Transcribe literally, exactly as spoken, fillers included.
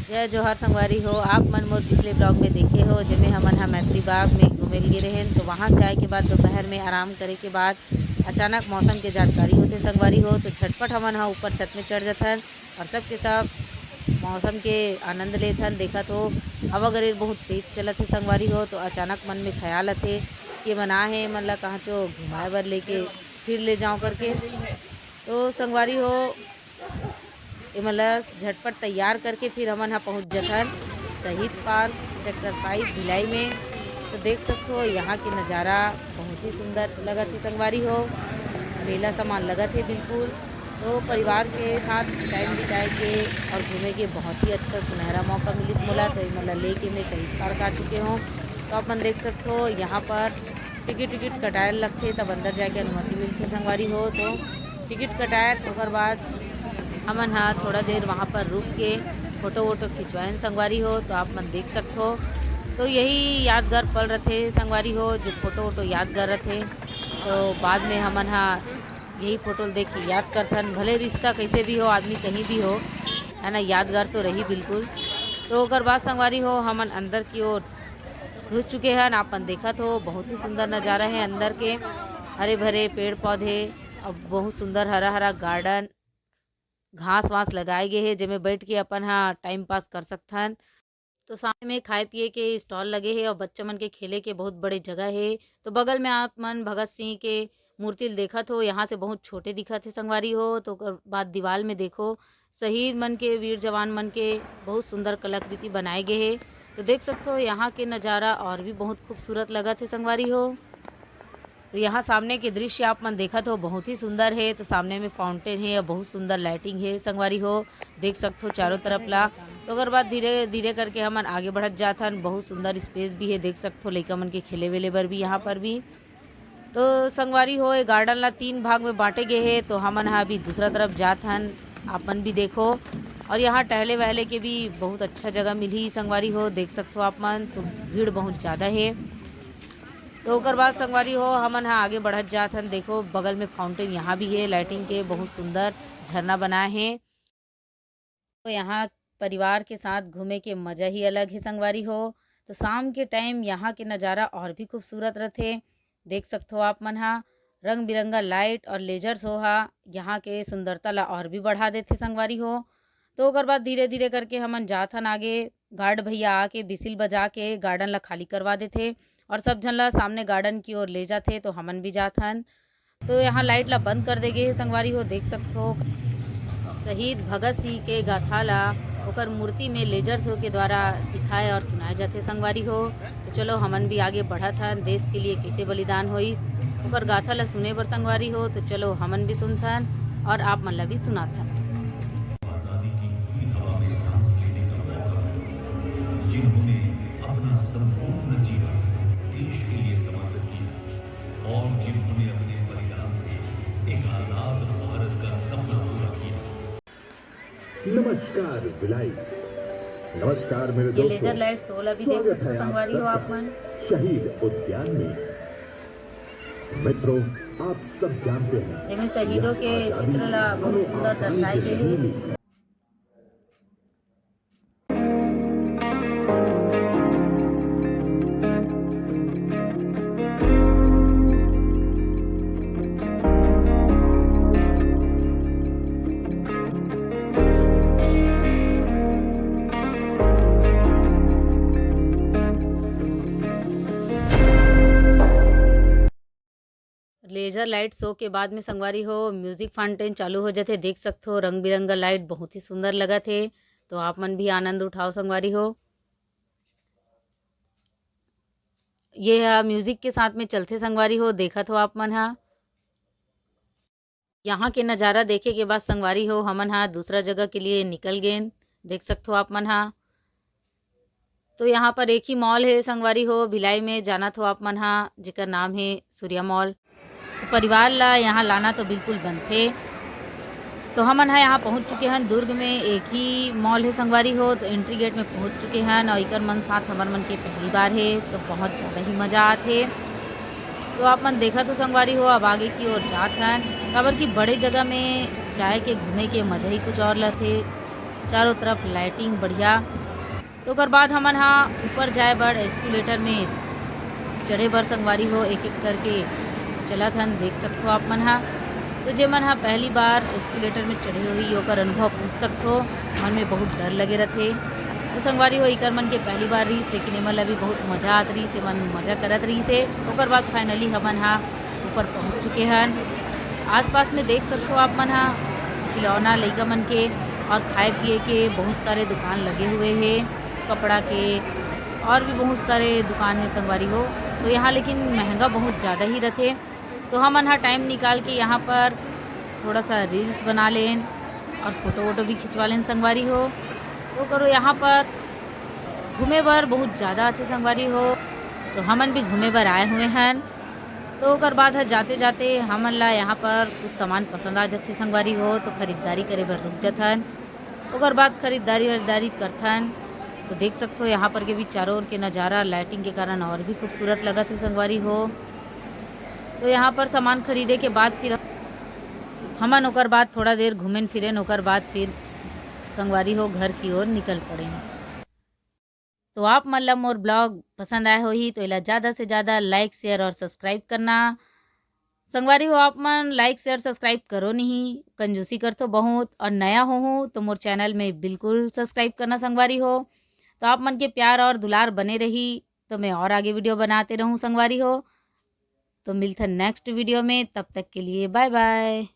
जय जोहार संगवारी हो। आप मन मोर पिछले ब्लॉग में देखे हो, जेमे हमन ह मैत्री बाग में घूमे ल गे रहेन। तो वहाँ से आए के बाद, दोपहर में आराम करे के बाद, अचानक मौसम के जानकारी होथे संगवारी हो, तो झटपट हमन ह ऊपर छत में चढ़ जथन और सबके सब मौसम के आनंद लेथन। देखत हो, हवा गरेर बहुत तेज चलत हे संगवारी हो, तो अचानक मन में ख्याल आथे कि मन आए हे, मन ला कहाँ चो घुमाए बर लेके फिर ले जाओ करके। तो संगवारी हो, एमन ला झटपट तैयार करके फिर हमन ह पहुँच जथन शहीद पार्क, सेक्टर फ़ाइव भिलाई में। तो देख सकथो, यहाँ के नज़ारा बहुत ही सुंदर लगत हे संगवारी हो। मेला समान लगत हे बिल्कुल। तो परिवार के साथ टाइम बिताए के और घूमे के बहुत ही अच्छा सुनहरा मौका मिलिस मोला। तो एमन ला लेके मैं शहीद पार्क आ चुके हूँ। तो आप मन देख सकथो, यहाँ पर टिकट टिकट कटाए लगथे, तब अंदर जाके अनुमति मिलथे संगवारी हो। तो टिकट कटाए, ओकर बाद हमन ह थोड़ा देर वहाँ पर रुक के फोटो वोटो खिंचवाएन संगवारी हो। तो आप मन देख सकथो, तो यही यादगार पल रथे संगवारी हो, जो फोटो वोटो यादगार रथे। तो बाद में हमन ह यही फोटो ल देख के याद करथन, भले रिश्ता कैसे भी हो, आदमी कहीं भी हो, है ना, यादगार तो रही बिल्कुल। तो ओकर बाद संगवारी हो, हमन अंदर की ओर घुस चुके हन। आप मन देखत हो, बहुत ही सुंदर नज़ारा है अंदर के, हरे भरे पेड़ पौधे, अब बहुत सुंदर हरा हरा गार्डन, घास वास लगाए गए हे, जेमे बैठ के अपन हा टाइम पास कर सकथन। तो सामने में खाए पिए के स्टॉल लगे हे और बच्चा मन के खेले के बहुत बड़े जगह हे। तो बगल में आप मन भगत सिंह के मूर्ति ल देखत हो, यहाँ से बहुत छोटे दिखत हे संगवारी हो। तो ओकर बाद दीवाल में देखो, शहीद मन के, वीर जवान मन के बहुत सुंदर कलाकृति बनाए गए हे। तो देख सकते हो, यहाँ के नज़ारा और भी बहुत खूबसूरत लगत हे संगवारी हो। तो यहाँ सामने के दृश्य आप मन देखत हो, बहुत ही सुंदर हे। तो सामने में फाउंटेन हे और बहुत सुंदर लाइटिंग हे संगवारी हो, देख सकत हो चारों तरफ ला। तो ओकर बाद धीरे धीरे करके हमन आगे बढ़त जात हन। बहुत सुंदर स्पेस भी हे, देख सकत हो लइका मन के खेले वेले बर भी यहाँ पर भी। तो संगवारी हो, ये गार्डन ला तीन भाग में बांटे गए हे। तो हमन हा अभी दूसरा तरफ जात हन, आप मन भी देखो। और यहाँ टहले वहले के भी बहुत अच्छा जगह मिलही संगवारी हो, देख सकत हो आप मन। तो भीड़ बहुत ज़्यादा हे। तो ओकर बाद संगवारी हो, हमन हा आगे बढ़त जात हन। देखो, बगल में फाउंटेन यहाँ भी हे, लाइटिंग के बहुत सुंदर झरना बनाए हे। तो यहाँ परिवार के साथ घूमे के मजा ही अलग हे संगवारी हो। तो शाम के टाइम यहाँ के नज़ारा और भी खूबसूरत रथे। देख सकत हो आप मन हा, रंग बिरंगा लाइट और लेजर शो हा यहाँ के सुंदरता ला और भी बढ़ा देथे संगवारी हो। तो ओकर बाद धीरे धीरे करके हमन जात हन आगे। गार्ड भैया आके बिसिल बजा के गार्डन ला खाली करवा देथे और सब झन ला सामने गार्डन की ओर ले जाथे। तो हमन भी जात हन। तो यहाँ लाइट ला बंद कर दे गे हे संगवारी हो, देख सकत हो। शहीद भगत सिंह के गाथा ला ओकर मूर्ति में लेजर शो के द्वारा दिखाए और सुनाए जाथे संगवारी हो। तो चलो, हमन भी आगे बढ़त हन, देश के लिए कैसे बलिदान होइस, ओकर गाथा ला सुने बर संगवारी हो। तो चलो, हमन भी सुनथन और आप मन ला भी सुनाथन। आजादी की खुली हवा में सांस लेने का मौका मिला, जिन्होंने अपना संपूर्ण जीवन देश के लिए समर्पित किया और जिन्होंने अपने बलिदान से एक आजाद भारत का सपना पूरा किया। नमस्कार भिलाई। नमस्कार मेरे ये दोस्तों। लेजर लाइट शो ला भी देख सकते हो संगवारी हो आप मन। शहीद उद्यान में। मित्रों, आप सब जानते हैं, एमे शहीदों के चित्र ला बहुत सुंदर दर्शाए गए हे। लेजर लाइट शो के बाद में संगवारी हो, म्यूजिक फाउंटेन चालू हो जाथे। देख सकथो, रंग बिरंगा लाइट बहुत ही सुंदर लगत हे। तो आप मन भी आनंद उठाओ संगवारी हो। ये हा म्यूजिक के साथ में चलथे संगवारी हो, देखत हो आप मन हा। यहाँ के नज़ारा देखे के बाद संगवारी हो, हमन हा दूसरा जगह के लिए निकल गेन। देख सकथो आप मन हा। तो यहाँ पर एक ही मॉल हे संगवारी हो, भिलाई में, जानत हो आप मन हा, जेकर नाम हे सूर्या मॉल। तो परिवार ला यहाँ लाना तो बिल्कुल बनथे। तो हमन हा यहाँ पहुँच चुके हन दुर्ग में, एक ही मॉल हे संगवारी हो। तो एंट्री गेट में पहुँच चुके हन और इकर मन साथ हमर मन के पहली बार हे, तो बहुत ज़्यादा ही मज़ा आथे। तो आप मन देखत हो संगवारी हो, अब आगे की ओर जात हन, काबर कि बड़े जगह में जाए के, घूमे के मजा ही कुछ और लथे। चारों तरफ लाइटिंग बढ़िया। तो ओकर बाद हमन हा ऊपर जाए बर एस्केलेटर में चढ़े बर संगवारी हो, एक एक करके चलत हन, देख सकथो आप मन हा। तो जे मन हा पहली बार एस्केलेटर में चढ़े होही, ओकर अनुभव पूछ सकथो। मन में बहुत डर लगे रथे। तो संगवारी हो, इकर मन के पहली बार रहिस, लेकिन एमन ला भी बहुत मजा आत रहिस, एमन मजा करत रहिस हे। ओकर बाद फाइनली हमन हा ऊपर पहुंच चुके हन। आसपास में देख सकथो आप मन हा खिलौना लइका मन के और खाए पिए के बहुत सारे दुकान लगे हुए हे, कपड़ा के और भी बहुत सारे दुकान हे संगवारी हो। तो यहाँ लेकिन महंगा बहुत ज़्यादा ही रथे। तो हमन हा टाइम निकाल के यहाँ पर थोड़ा सा रील्स बना लेन और फोटो वोटो भी खिंचवा लेन संगवारी हो। तो करो यहाँ पर घूमे बर बहुत ज़्यादा आथे संगवारी हो। तो हमन भी घूमे बर आए हुए हन। तो ओकर बाद ह जाते जाते हमन ला यहाँ पर कुछ सामान पसंद आ जाथे संगवारी हो, तो खरीदारी करे बर रुक जाथन। ओकर बाद खरीदारी वरीदारी करथन। तो देख सकथो यहाँ पर के भी चारों ओर के नज़ारा लाइटिंग के कारण और भी खूबसूरत लगत हे संगवारी हो। तो यहाँ पर सामान खरीदे के बाद फिर हमन ओकर बाद थोड़ा देर घूमेन फिरेन, ओकर बाद फिर संगवारी हो घर की ओर निकल पड़ेन। तो आप मन ला मोर ब्लॉग पसंद आए होही तो एला ज़्यादा से ज़्यादा लाइक, शेयर और सब्सक्राइब करना। संगवारी हो, आप मन लाइक, शेयर, सब्सक्राइब करो नहीं, कंजूसी करथो बहुत, और नया हो हूँ तो मोर चैनल में बिल्कुल सब्सक्राइब करना संगवारी हो। तो आप मन के प्यार और दुलार बने रही तो मैं और आगे वीडियो बनाते रहूँ संगवारी हो। तो मिलथन नेक्स्ट वीडियो में, तब तक के लिए बाय बाय।